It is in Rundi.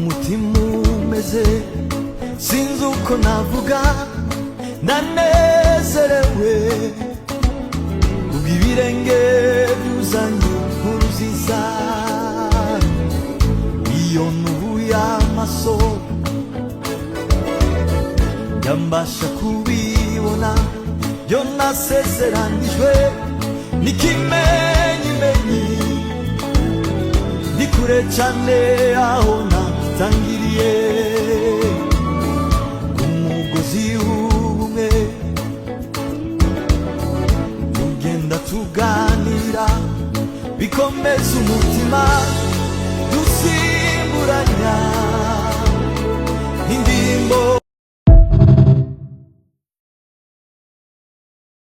Umutima umeze, sinzi uko navuga, ndanezerewe kubw'ibirenge byuzanye inkuru nziza. Iyo nubuye amaso yambasha kubibona, byo nasezeranijwe n'ikimenyimenyi, ndi kure cyane aho natangiriye. Ku mugozi w'ubumwe tugenda tuganira, bikomeza umutima.